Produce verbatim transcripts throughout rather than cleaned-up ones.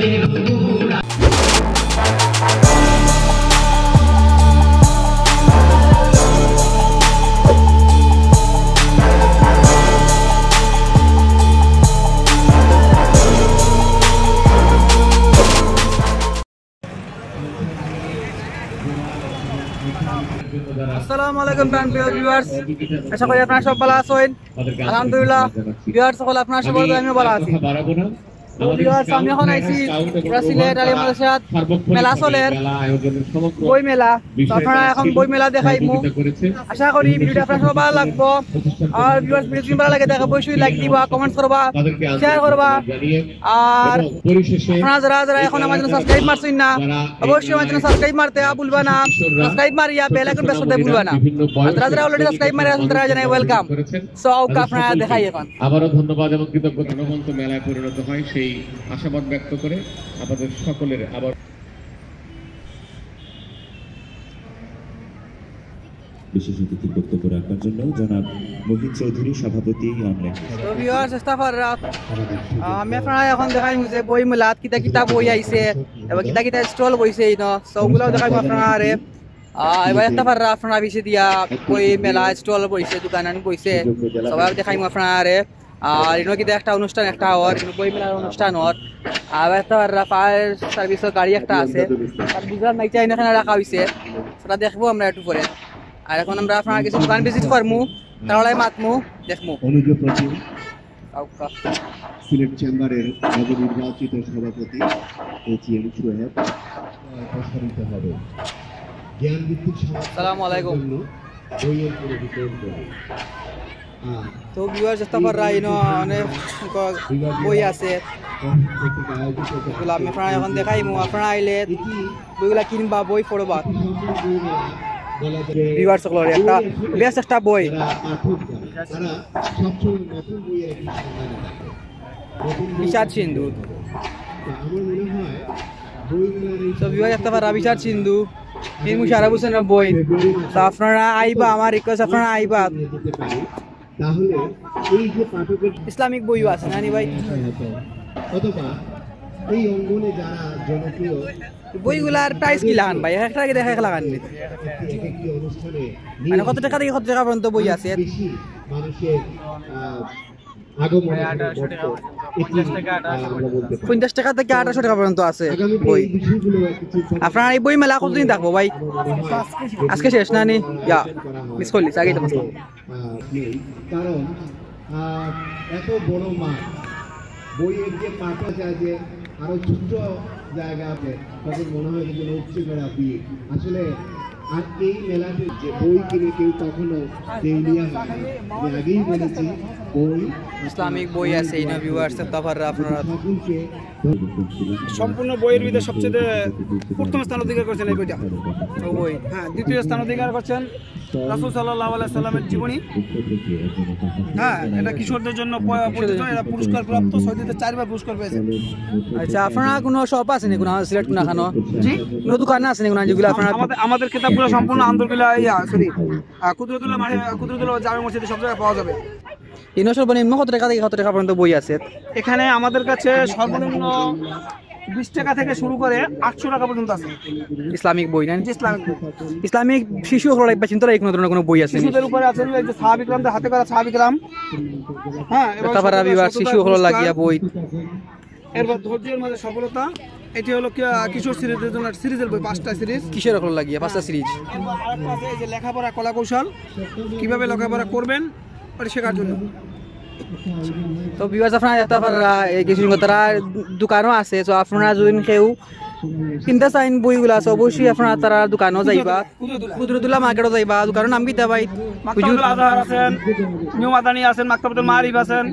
আসসালামু আলাইকুম প্রাণপ্রিয় ভিউয়ার্স, আশা করি আপনারা সব ভালা আছইন। আলহামদুলিল্লাহ ভিউয়ার্স, সকল আপনারা সব ভালা আছইন, আমিও ভালা আছি। তো ভিউয়ার্স, আমি এখন আইছি পুরা সিলেট আলী মাদ্রাসাত মেলা চলের, বই মেলা। তো আপনারা এখন বই মেলা দেখাইমু। আশা করি ভিডিওটা আপনারা সব ভালা লাগবো। আর ভিউয়ার্স, ভিডিও যদি ভালা লাগে থাকে অবশ্যই লাইক দিবা, কমেন্টস করবা, শেয়ার করবা। আর আপনারা যারা যারা এখন আমার চ্যানেল সাবস্ক্রাইব মারছইন না, অবশ্যই আমার চ্যানেল সাবস্ক্রাইব মারতে ভুলবা না। সাবস্ক্রাইব মারিয়া বেল আইকন প্রেস করতে ভুলবা না। আর যারা যারা অলরেডি সাবস্ক্রাইব মারি আছেন, তারা জানাই ওয়েলকাম। সো ওকে, আপনারা দেখাই এখন। আবারও ধন্যবাদ এবং কৃতজ্ঞতা। প্রাণবন্ত মেলায় পরিণত হয়, সেই আশাবাদ ব্যক্ত করে আপনাদের সকলের আবার বিশেষ অতিথির বক্তব্য রাখার জন্য জনাব মহিন চৌধুরী, সভাপতি, আমলে। তো ভিউয়ার্স, চেষ্টা করার, আহ, আমি আপনারা এখন দেখাইমু যে বই মেলাত কিতা কিতা বই আইছে এবং কিতা কিতা স্টল বইছে ইনো, সবগুলাও দেখাইমু আপনারা আরে। আহ, এবার একটা পাররা আপনারা বেশি দিয়া বই মেলা স্টল বইছে, দোকান আন বইছে, সবাই দেখাইমু আপনারা আরে। আর ইনো কিতা একটা অনুষ্ঠান একটা অর, ইনো বই মেলার অনুষ্ঠান অর। আর একটা পাররা ফায়ার সার্ভিসর গাড়ি একটা আছে, তার বুঝলাম না, ইটা ইনো কেনে রাখা হইছে, সেটা দেখবো আমরা একটু পরে। আর এখন আমরা আপনারা কিছু দোকান ভিজিট করমু, তারালাই মাতমু, দেখমু। অনুজ প্রতিম, আউক্কা। সিলেট চেম্বারের নবনির্বাচিত সভাপতি এ টি এম সোহেব। প্রসারিত হবে। জ্ঞান ভিত্তিক সমাজ আসসালামু আলাইকুম। জন্য বইয়ের পুনর্বিতরণ করবে। আহ, তো ভিউয়ার্স, চেষ্টা করার ইনো অনেক সংখ্যক বই আছে। এগুলা আমি আপনারা এখন দেখাইমু, আপনারা আইলে বইগুলা কিনবা, বই পড়বা। ভিউয়ার্স সকলরে একটা বেশ একটা বই। বিষাদ সিন্ধু। তো ভিউয়ার্স, একটা পাররা বিষাদ সিন্ধু। এই মুশারফ হোসেনের বই। তো আপনারা আইবা, আমার রিকোয়েস্ট, আপনারা আইবা। তাহলে এই যে পাঠকের ইসলামিক বইও আছে, নানি ভাই? অথবা এই অঙ্গনে যারা জনপ্রিয় বইগুলার প্রাইস কি লাখান ভাই? এক একটা দেখে এক লাখান নি? এক একটি অনুষ্ঠানে মানে কত টাকা থেকে কত টাকা পর্যন্ত বই আছে? বেশি মানুষের, আহ, আগমন। পঞ্চাশ টাকা থেকে আঠারোশো টাকা পর্যন্ত আছে বই। আপনার এই বই মেলা কতদিন থাকবো ভাই? আজকে শেষ না নি? ইয়া, মিস করলি, আগেই তো বুঝলাম। আহ, নেই। কারণ, আহ, এত বড় মাঠ, বইয়ের যে পাঠক আছে, আরো ছোট্ট জায়গা আছে, তখন মনে হয় যে যেন উপচে পড়া ভিড়। আসলে আর এই মেলাতে যে বই কিনে কেউ কখনো দেউলিয়া হয় না। আমি আগেই বলেছি, বই ইসলামিক বই আছে, এই না ভিউয়ার্স, তারপর আপনারা সকলকে সম্পূর্ণ বইয়ের ভিতরে সবচেয়ে প্রথম স্থান অধিকার করেছেন এই বইটা। ও বই। হ্যাঁ, দ্বিতীয় স্থান অধিকার করছেন রাসূল সাল্লাল্লাহু আলাইহি সাল্লামের জীবনী। হ্যাঁ, এটা কিশোরদের জন্য প-, পরিচিত, এটা পুরস্কার প্রাপ্ত, সৌদিতে চারবার পুরস্কার পেয়েছে। আচ্ছা, আপনারা কোনো শপ আছে নি কোনো সিলেট কোনো এখানো? জি? কোনো দোকান আছে নি কোনো যেগুলো আপনারা আমাদের, আমাদের কিতাবগুলো সম্পূর্ণ আন্দরকিল্লা, ইয়া, সরি, আহ, কুদরতুল্লাহ মাঠে, কুদরতুল্লাহ জামে মসজিদে সব জায়গায় পাওয়া যাবে। ইনো সর্বনিম্ন কত টাকা থেকে কত টাকা পর্যন্ত বই আছে? এখানে আমাদের কাছে সর্বনিম্ন বিশ টাকা থেকে শুরু করে আটশো টাকা পর্যন্ত আছে। ইসলামিক বই না? জি, ইসলামিক বই। ইসলামিক শিশু হকল লাগবে, চিন্তা রাখি কোনো ধরনের কোনো বই আছে নি? শিশুদের উপরে আছে, এই যে সাহাবী কেরামদের হাতে করা সাহাবী কেরাম। হ্যাঁ, এবং তারপরে আমি এবার শিশু হকল লাগিয়া বই। এরপর ধৈর্যের মাঝে সফলতা, এটি হলো কি, আহ, কিশোর সিরিজের জন্য সিরিজের বই, পাঁচটা সিরিজ। কিশোর হকল লাগিয়া পাঁচটা সিরিজ। এরপর আরেকটা আছে, এই যে লেখাপড়া কলা কৌশল, কিভাবে লেখাপড়া করবেন, ওটা শেখার জন্য। তো ভিউয়ার্স, আপনারা দেখতে পাররা, এই কিছু তারা দোকানও আছে। তো আপনারা যদি কেউ কিনতে চাইন বইগুলা, তো অবশ্যই আপনারা তারা দোকানও যাইবা। কুদরতুল্লাহ মার্কেটও যাইবা, দোকানর নাম কিতা ভাই? মাকতাবুল আজহার আছেন, নিউ মাদানি আছেন, মাকতাবুল মারিফ আছেন।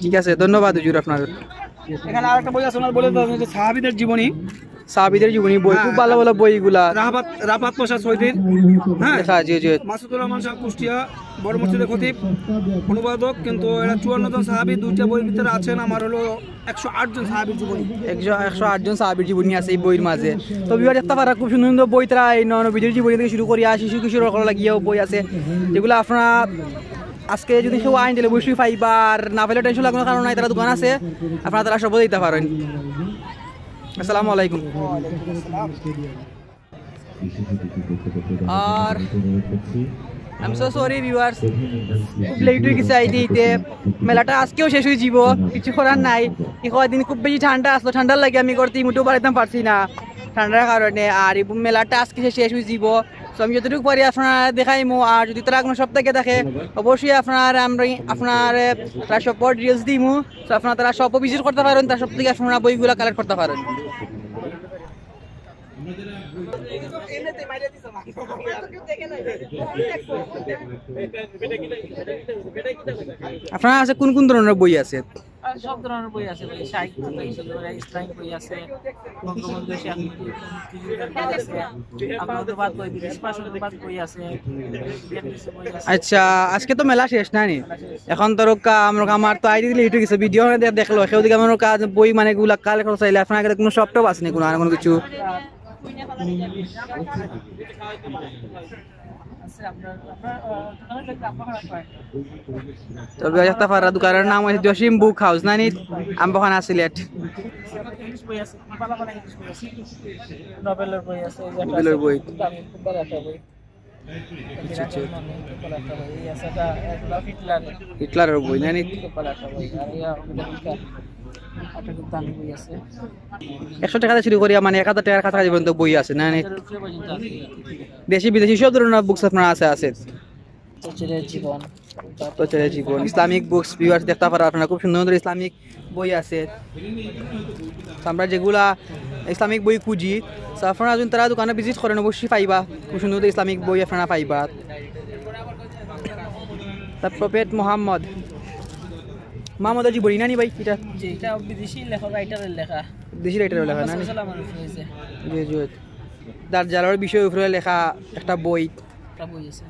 ঠিক আছে, ধন্যবাদ হুজুর আপনার। এখানে আরেকটা বই আছে, ওনার বলে দেওয়া হয়েছে সাহাবীদের জীবনী। সাহাবীদের জীবনী বই, খুব ভালো ভালো বই এগুলা। রাহাত, রাহাত পাশা সৌদির, হ্যাঁ। আচ্ছা, জি, জি। মাসুদুর রহমান সাহেব কুষ্টিয়া বড় মসজিদের খতিব, অনুবাদক, কিন্তু এরা চুয়ান্ন জন সাহাবী দুইটা বইয়ের ভিতরে আছেন। আমার হলো একশো আট জন সাহাবীর জীবনী। একশো, একশো আট জন সাহাবীর জীবনী আছে এই বইর মাঝে। তো ভিউয়ার দেখতে পাররা খুব সুন্দর সুন্দর বই তারা এই নবীদের জীবনী থেকে শুরু করিয়া শিশু কিশোর হকল লাগিয়াও বই আছে, যেগুলা আপনারা আজকে যদি কেউ আইন দিলে অবশ্যই পাইবা, আর না পাইলে টেনশন লাগানোর কারণ নাই, তারা দোকান আছে, আপনারা তারা সব দিতে পারেন। আসসালামু আলাইকুম। আর I'm so sorry viewers, খুব লেট হয়ে গেছে আইতে আইতে। মেলাটা আজকেও শেষ হয়ে যাব, কিছু করার নাই। এই কয়দিন খুব বেশি ঠান্ডা আসলো, ঠান্ডার লাগি আমি করতে মোটেও বাড়াইতাম পারছি না ঠান্ডার কারণে। আর এই মেলাটা আজকে শেষ হয়ে যাব, তো আমি যতটুকু পারি আপনারা দেখাইমু। আর যদি তারা কোনো সব থেকে থাকে, অবশ্যই আপনারা আমরা আপনার তারা সব রিলস দিমু, তো আপনারা তারা সব ভিজিট করতে পারেন, তার সব থেকে আপনারা বইগুলা কালেক্ট করতে পারেন। আপনার আছে কোন কোন ধরনের বই আছে? আর সব ধরনের বই আছে ভাই, সাহিত্য বই আছে, ইসলামিক বই আছে, বঙ্গবন্ধু শেখ মুজিবুর রহমান বই আছে, আপনার অনুবাদ বই, বিদেশি ভাষা অনুবাদ বই আছে, বিদেশি বই আছে। আচ্ছা, আজকে তো মেলা শেষ না নি? এখন তো রোকা আমরা আমার তো আইডি দিলে ইউটিউব গেছে ভিডিও দেখলো, কেউ দিকে আমার কাজ বই মানে গুলা কালেক্ট করতে চাইলে আপনার কাছে কোনো শপ টপ আছে নি, কোনো আর কোনো কিছু? তবে একটা ফারা দোকানের নাম হচ্ছে জসিম বুক হাউস, নানি? আমবাগান, সিলেট। নোবেলের বই আছে, নোবেলের বই। আচ্ছা, আচ্ছা। হিটলারের বই, নানি? একশো টাকা থেকে শুরু করিয়া মানে এক হাজার টাকার কাছাকাছি পর্যন্ত বই আছে, নানি? দেশি বিদেশি সব ধরনের বুকস আপনার আছে, আছে। জীবন। জীবন, ইসলামিক বুকস, ভিউয়ার্স দেখতে পারা আপনারা খুব সুন্দর সুন্দর ইসলামিক বই আছে। তো আমরা যেগুলা ইসলামিক বই খুঁজি, তো আপনারা যদি তারা দোকানে ভিজিট করেন অবশ্যই পাইবা, খুব সুন্দর সুন্দর ইসলামিক বই আপনারা পাইবা। তার প্রফেট মোহাম্মদ, মোহাম্মদের জীবনী নানি ভাই এটা? জি, এটা বিদেশি লেখক, রাইটারের লেখা। বিদেশি রাইটারের লেখা না? সাল্লাল্লাহু আলাইহি ওয়াসাল্লাম। জি, জি। তার জালালর বিষয়ের উপরে লেখা একটা বই।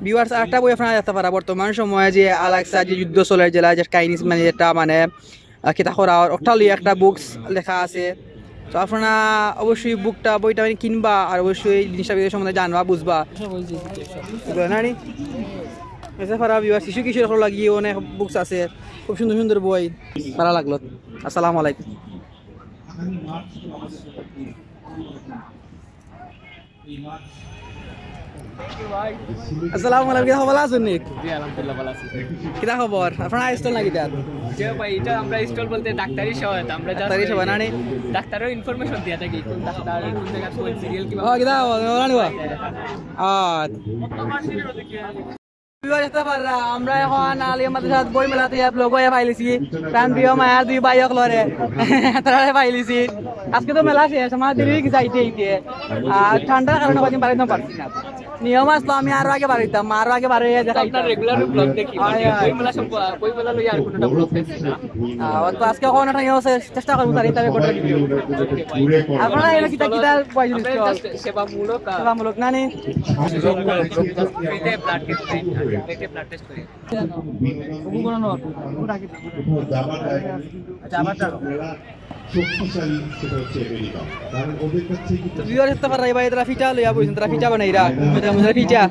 ভিউয়ার্স, আরেকটা বই আপনারা দেখতে পারা, বর্তমান সময়ে যে আল-আকসা যে যুদ্ধ চলে, জেলা যে কাহিনী, মানে যেটা মানে আহ, কিতা করা অর, ওটা লইয়া একটা বুকস লেখা আছে। তো আপনারা অবশ্যই বুকটা, বইটা মানে কিনবা, আর অবশ্যই জিনিসটা বিষয়ে সম্বন্ধে জানবা, বুঝবা। বুঝলা না নি? এসে পারা ভিউয়ার্স, শিশু কিশোর হকল লাগি অনেক বুকস আছে, খুব সুন্দর সুন্দর বই। ভালা লাগলো। আসসালামু আলাইকুম। আসসালামু আলাইকুম, কিতা খবর, ভালা আছইন নি? জি, আলহামদুলিল্লাহ, ভালা আছি। কিতা খবর? আপনার স্টল নাকি এটা? জি ভাই, এটা আমরা স্টল বলতে ডাক্তারি সহায়তা, আমরা just ডাক্তারি সহায়তা, নানি? ডাক্তারও ইনফরমেশন দিয়া থাকি, কোন ডাক্তার, কোন জায়গা, কোন সিরিয়াল, কিভাবে। ও, কিতা খবর? ভালা নি বা? আচ্ছা। ভিউয়ার্স, দেখতে পাররা, আমরা এখন আলিয়া মাদ্রাসাত বই মেলাত ইয়া ব্লগ অইয়া পাইলিছি। প্রাণ প্রিয় মায়া দুই ভাই অকলরে। তারারে পাইলিছি। আজকে তো মেলা শেষ, আমার দেরি অইগেছে আইতে আইতে। আর ঠান্ডার কারণে কয়দিন বাড়াইতাম পারছি না। নিয়ম আসলো আমি আরো আগে বাড়াইতাম, আরো আগে বাড়াইয়া দেখাইতাম। আপনার রেগুলার ব্লগ দেখি, হয়, মানে, হয়। বই মেলা সম্প-, বই মেলা লইয়া আর কোনো ব্লগ দেখছি না। আহ, তো আজকে এখন একটা নিয়ম আছে, চেষ্টা করবো, স্যার, এই তবে করে দিবি। আপনারা এগুলো কিতা কিতা পাইছেন? আমরা just সেবামূলক, আহ, সেবামূলক না নি? ফ্রিতে ব্লাড টেস্ট করি, পেটে ব্লাড টেস্ট করি। আচ্ছা, আবার যাও। শক্তিশালী, সেটা হচ্ছে আমেরিকা। কারণ ওদের কাছে তো ভিউয়ার হতে পারে, ভাই, তারা ফিটা লইয়া বইছেন, তারা ফিটা বানাইরা। এটা আমাদের ফিটা।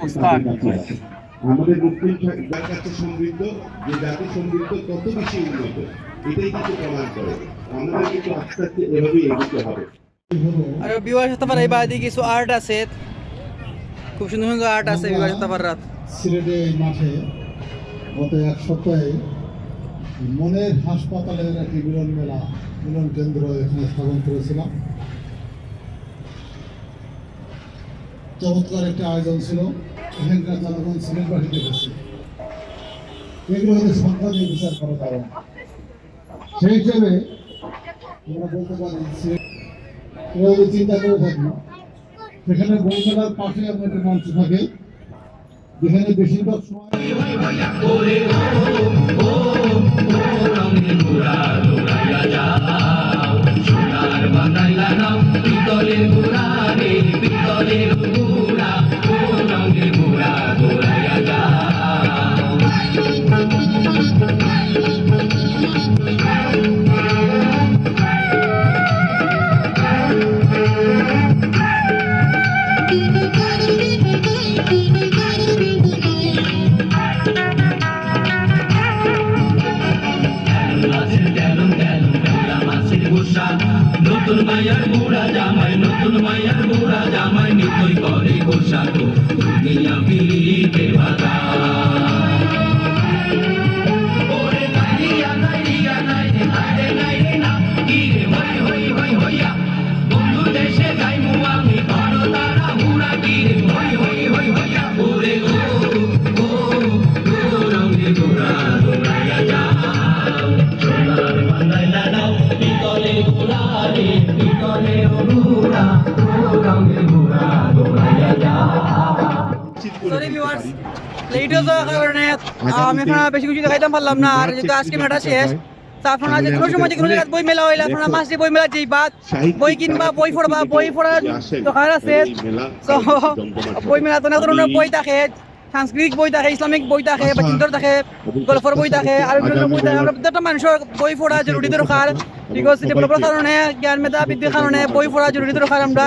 আমাদের মুসলিম, যার কাছে সমৃদ্ধ, যে জাতি সমৃদ্ধ, তত বেশি উন্নত। এটাই কিন্তু প্রমাণ করে। আমাদের কিন্তু আস্তে আস্তে এভাবেই এগোতে হবে। আর ভিউয়ার হতে পারে, এই বাড়িতে কিছু আর্ট আছে, খুব সুন্দর সুন্দর আর্ট আছে, ভিউয়ার হতে পারে। সিলেটে এই মাঠে গত এক সপ্তাহে মনের হাসপাতালের একটি মিলন মেলা, মিলন কেন্দ্র এখানে স্থাপন করেছিলাম। চমৎকার একটা আয়োজন ছিল। এখানকার জনগণ সিলেটবাসী দেখেছে, এগুলো হচ্ছে সন্তানের বিচার করা যাবে না। সেই হিসেবে আমরা বলতে পারি যে আমরা যদি চিন্তা করে থাকি, সেখানে বইমেলার পাশে আমরা একটা মঞ্চ থাকে, যেখানে বেশিরভাগ সময় নতুন মায়ার বুড়া জামাই, নতুন মায়ার বুড়া জামাই, নিতই করে গোসাগো, দুনিয়া ফিরিতে বাধা। ওরে নাইরিয়া, নাইরিয়া, নাইরে, নাইরে, নাইরে না, কি রে, হই, হই, হই, হইয়া। বন্ধু দেশে যাইমু আমি, বড় তারা হুড়া, কি রে, হই, হই, হই, হইয়া। ওরে ও, ও, ও, রঙে ঘোড়া দৌড়াইয়া যাও। সোনার বান্দায় লাগাও, পিতলে ঘোড়া রে, পিতলে ঘোড়া, ও রঙে ঘোড়া দৌড়াইয়া যাও। সরি ভিউয়ার্স, লেট হয়ে যাওয়ার কারণে, আহ, আমি আপনারা বেশি কিছু দেখাইতাম পারলাম না। আর যেহেতু আজকে মেলাটা শেষ, তো আপনারা যে কোনো সময় যে কোনো জায়গায় বই মেলা হইলে আপনারা মাস্ট বই মেলা যাইবা, বই কিনবা, বই পড়বা, বই পড়ার দরকার আছে। তো বই মেলাত অনেক ধরনের বই থাকে, সাংস্কৃতিক বই থাকে, ইসলামিক বই থাকে, বা চিন্তর থাকে, গল্পর বই থাকে, আর বিভিন্ন বই থাকে। আমরা প্রত্যেকটা মানুষের বই পড়া জরুরি দরকার। বিকজ ডেভেলপের কারণে, জ্ঞান মেধা বৃদ্ধির কারণে বই পড়া জরুরি দরকার আমরা।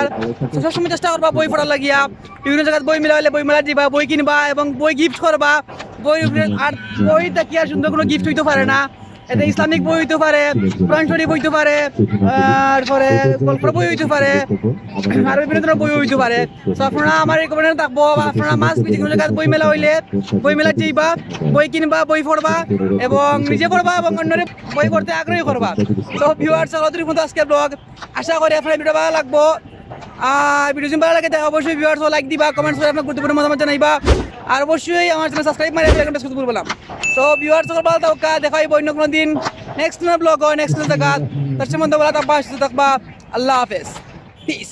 তো সবসময় চেষ্টা করবা বই পড়ার লাগিয়া। বিভিন্ন জায়গায় বই মেলা হইলে বই মেলা দিবা, বই কিনবা এবং বই গিফট করবা। বই উপরে আর বই থাকি আর সুন্দর কোনো গিফট হইতে পারে না। এটা ইসলামিক বই হইতে পারে, কোরআন শরীফ হইতে পারে, তারপরে গল্পর বই হইতে পারে, আর বিভিন্ন ধরনের বই হইতে পারে। তো আপনারা আমার রিকমেন্ড থাকবো, আপনারা মাস্ট বি যে কোনো জায়গায় বই মেলা হইলে বই মেলা যাইবা, বই কিনবা, বই পড়বা এবং নিজে পড়বা এবং অন্যরে বই পড়তে আগ্রহী করবা। তো ভিউয়ার্স, সকলের মতো আজকের ব্লগ। আশা করি আপনার ভিডিও ভালো লাগবো। আর ভিডিও যদি ভালো লাগে, তাহলে অবশ্যই ভিউয়ার্স লাইক দিবা, কমেন্টস করে আপনার গুরুত্বপূর্ণ মতামত জানাইবা। আর অবশ্যই আমার চ্যানেল সাবস্ক্রাইব মারি বেল আইকনটা প্রেস করতে ভুলবা না। তো ভিউয়ার্স সকল ভালো থাকা, দেখা হইব অন্য কোনো দিন নেক্সট কোনো ব্লগ হয়, নেক্সট কোনো জায়গা। তার সম্বন্ধে ভালো থাকবা, সুস্থ থাকবা। আল্লাহ হাফেজ, পিস।